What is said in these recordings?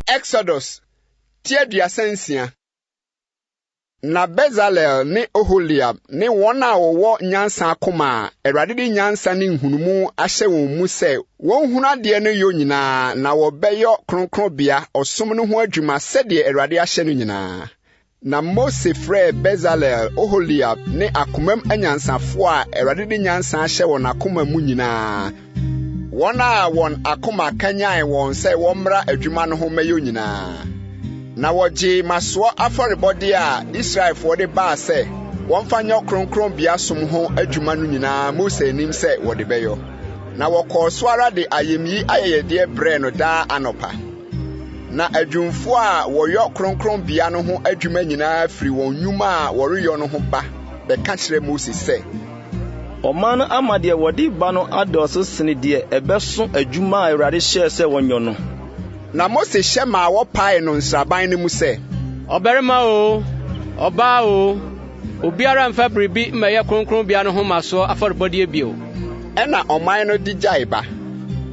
Exodus ti 36. Na Besaleel ne Oholiab ne wɔn a wɔwɔ nyansa akoma a Awurade de nyansa ne nhunumu ahyɛ wɔn mu sɛ wɔnhunu adeɛ no yɔ nyinaa, na wɔbɛyɔ kronkronbea ɔsom no ho adwuma sɛdeɛ Awurade ahyɛ no nyinaa. Na Mose frɛɛ Besaleel, Oholiab ne akomam anyansafoɔ a Awurade de nyansa ahyɛ wɔn akoma mu nyinaa, wɔn a wɔn akoma kanyan wɔn sɛ wɔmmra adwuma no ho mmɛyɔ nyinaa. Na wɔgyee mmasoɔ afɔrebɔdeɛ a Israelfoɔ de baa sɛ wɔmfa nyɛ kronkronbea som ho adwuma no nyinaa Mose anim sɛ wɔde bɛyɔ. Na wɔkɔɔ so ara de ayamyi ayɛyɛdeɛ brɛɛ no daa anɔpa. Na adwumfoɔ a wɔyɔ kronkronbea no ho adwuma nyinaa firi wɔn nnwuma a wɔreyɔ no ho ba bɛka kyerɛ Mose sɛ, Ɔman no ama deɛ wɔde ba no adɔɔso sene deɛ ɛbɛso adwuma a Awurade hyɛɛ sɛ wɔnyɔ no. Na Mose hyɛ maa wɔpaee no nsraban no mu sɛ, Ɔbarima oo, ɔbaa oo, obiara mmfa biribi mmɛyɛ kronkronbea no ho mmasoɔ afɔrebɔdeɛ bio. Ɛnna ɔman no de gyae ba,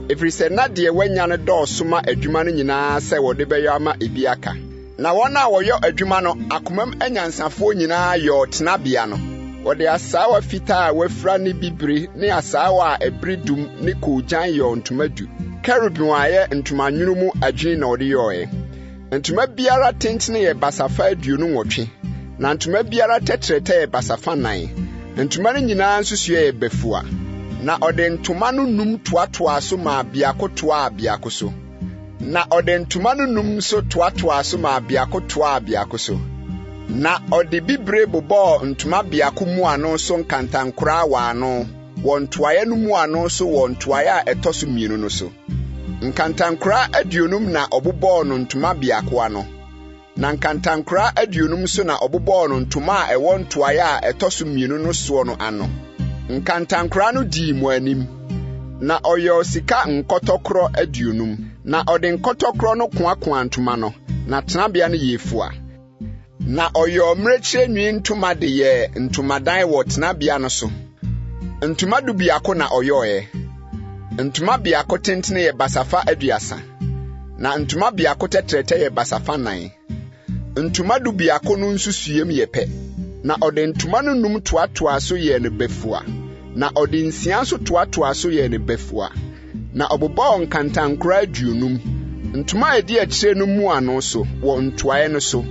ɛfiri sɛ na deɛ wɔanya no dɔɔso ma adwuma no nyinaa sɛ wɔde bɛyɔ ama ebi aka. Na wɔn a wɔyɔ adwuma no akomam anyansafoɔ nyinaa yɔɔ tenabea no. Wɔde asaawa fitaa a wɔafira ne bibire ne asaawa a ɛbere dum ne koogyan yɔɔ ntoma du. Kerubim a ɛyɛ ntomanwono mu adwini na wɔde yɔeɛ. Ntoma biara tentene yɛ basafa 28, na ntoma biara tɛtrɛtɛ yɛ basafa 4. Ntoma no nyinaa nsusuiɛ yɛ bafua. Na ɔde ntoma no num toatoaa so maa biako toaa biako so. Na ɔde ntoma no num nso toatoaa so maa biako toaa biako so. Na ɔde bibire bobɔɔ ntoma biako mmuano so nkantankoraa wɔ ano wɔ ntoaeɛ no mmuano so wɔ ntoaeɛ a ɛtɔ so mmienu no so. Nkantankoraa 50 na ɔbobɔɔ no ntoma biako ano, na nkantankoraa 50 nso na ɔbobɔɔ no ntoma a ɛwɔ ntoaeɛ a ɛtɔ so mmienu no soɔ no ano. Nkantankoraa no dii mo anim. Na ɔyɔɔ sika nkɔtɔkorɔ 50, na ɔde nkɔtɔkorɔ no koakoaa ntoma no, na tenabea no yɛɛ fua. Na ɔyɔɔ mmirekyie nwi ntoma de yɛɛ ntomadan wɔ tenabea no so. Ntoma 11 na ɔyɔeɛ. Ntoma biako tentene yɛ basafa 30, na ntoma biako tɛtrɛtɛ yɛ basafa 4. Ntoma 11 no nsusuiɛm yɛ pɛ. Na ɔde ntoma no num toatoaa so yɛɛ no bafua, na ɔde nsia nso toatoaa so yɛɛ no bafua. Na ɔbobɔɔ nkantankoraa 50, ntoma a ɛdi akyire no mmuano so wɔ ntoaeɛ no so.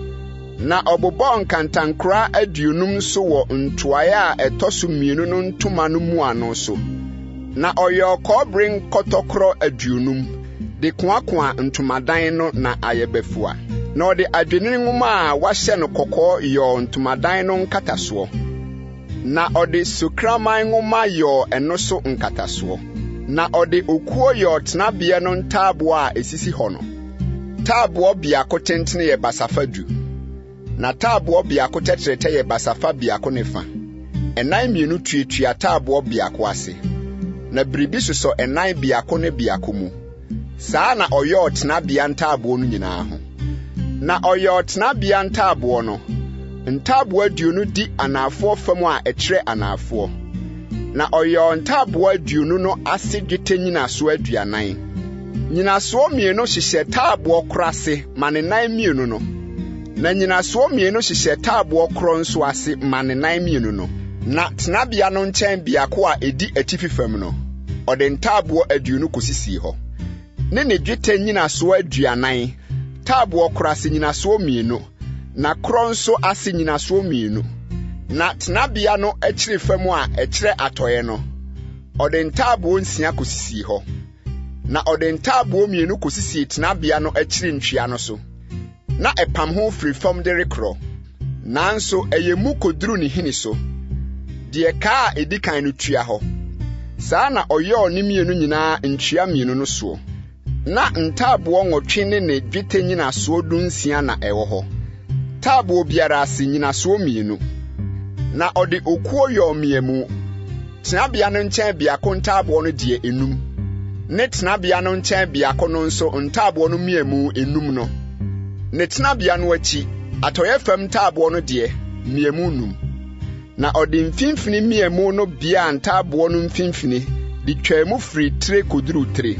Na ɔbobɔɔ nkantankoraa 50 nso wɔ ntoaeɛ a ɛtɔ so mmienu no ntoma no mmuano so. Na ɔyɔɔ kɔbere nkɔtɔkorɔ 50 de koakoa ntomadan no na ayɛ bafua. Na ɔde adwennini nwoma a wɔahyɛ no kɔkɔɔ yɔɔ ntomadan no nkatasoɔ. Na ɔde sukraman nwoma yɔɔ ɛno so nkatasoɔ. Na ɔde okuo yɔɔ tenabea no ntaaboɔ a esisi hɔ no. Taaboɔ biako tentene yɛ basafa 10, na taaboɔ biako tɛtrɛtɛ yɛ basafa 1.5. Ɛnan mmienu tuatua taaboɔ biako ase, na biribi sosɔ ɛnan biako ne biako mu. Saa na ɔyɔɔ tenabea ntaaboɔ no nyinaa ho. Na ɔyɔɔ tenabea ntaaboɔ no, ntaaboɔ 20 di anaafoɔ fam a ɛkyerɛ anaafoɔ. Na ɔyɔɔ ntaaboɔ 20 no ase dwetɛ nnyinasoɔ 40. Nnyinasoɔ mmienu hyehyɛ taaboɔ koro ase ma ne nan mmienu no, na nnyinasoɔ mmienu hyehyɛ taaboɔ korɔ nso ase ma ne nan mmienu no. Na tenabea no nkyɛn biako a ɛdi atifi fam no, ɔde ntaaboɔ 20 kosisii hɔ, ne ne dwetɛ nnyinasoɔ 40, taaboɔ koro ase nnyinasoɔ mmienu, na korɔ nso ase nnyinasoɔ mmienu. Na tenabea no akyiri fam a ɛkyerɛ atɔeɛ no, ɔde ntaaboɔ 6 kosisii hɔ. Na ɔde ntaaboɔ mmienu kosisii tenabea no akyiri ntwea no so. Na ɛpam ho firi fam de rekorɔ, nanso ɛyɛ mu koduru ne hini so, deɛ kaa a edi kan no tua hɔ. Saa na ɔyɔɔ ne mmienu nyinaa ntwea mmienu no soɔ. Na ntaaboɔ 8 ne ne dwetɛ nnyinasoɔ 16 na ɛwɔ hɔ, taaboɔ biara ase nnyinasoɔ mmienu. Na ɔde okuo yɔɔ mmeamu, tenabea no nkyɛn biako ntaaboɔ no deɛ enum, ne tenabea no nkyɛn biako no nso ntaaboɔ no mmeamu enum no. Ne tenabea no akyi, atɔeɛ fam ntaaboɔ no deɛ, mmeamu num. Na ɔde mfimfini mmeamu no biaa ntaaboɔ no mfimfini de twaa mu firi tire kɔduruu tire.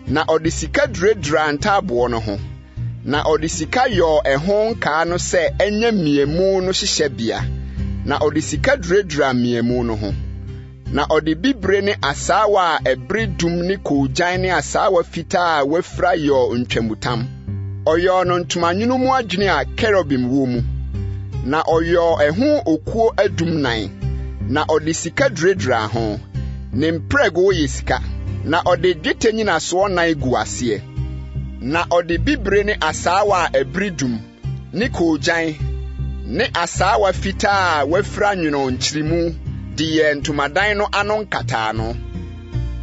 Na ɔde sika duraduraa ntaaboɔ no ho. Na ɔde sika yɔɔ ɛho nkaa no sɛ ɛnyɛ mmeamu no hyehyɛbea, na ɔde sika duraduraa mmeamu no ho. Na ɔde bibire ne asaawa a ɛbere dum ne koogyan ne asaawa fitaa a wɔafira yɔɔ ntwamutam. Ɔyɔɔ no ntomanwono mu adwini a kerubim wɔ mu. Na ɔyɔɔ ɛho okuo adum nan, na ɔde sika duraduraa ho. Ne mprɛgow yɛ sika, na ɔde dwetɛ nnyinasoɔ nan guu aseɛ. Na ɔde bibire ne asaawa a ɛbere dum, ne koogyan, ne asaawa fitaa a wɔafira nwonoo nkyeremu de yɛɛ ntomadan no ano nkataano.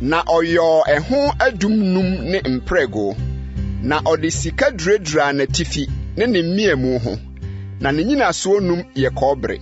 Na ɔyɔɔ ɛho adum num ne mprɛgow, na ɔde sika duraduraa n'atifi ne ne mmeamu ho, na ne nnyinasoɔ num yɛ kɔbere.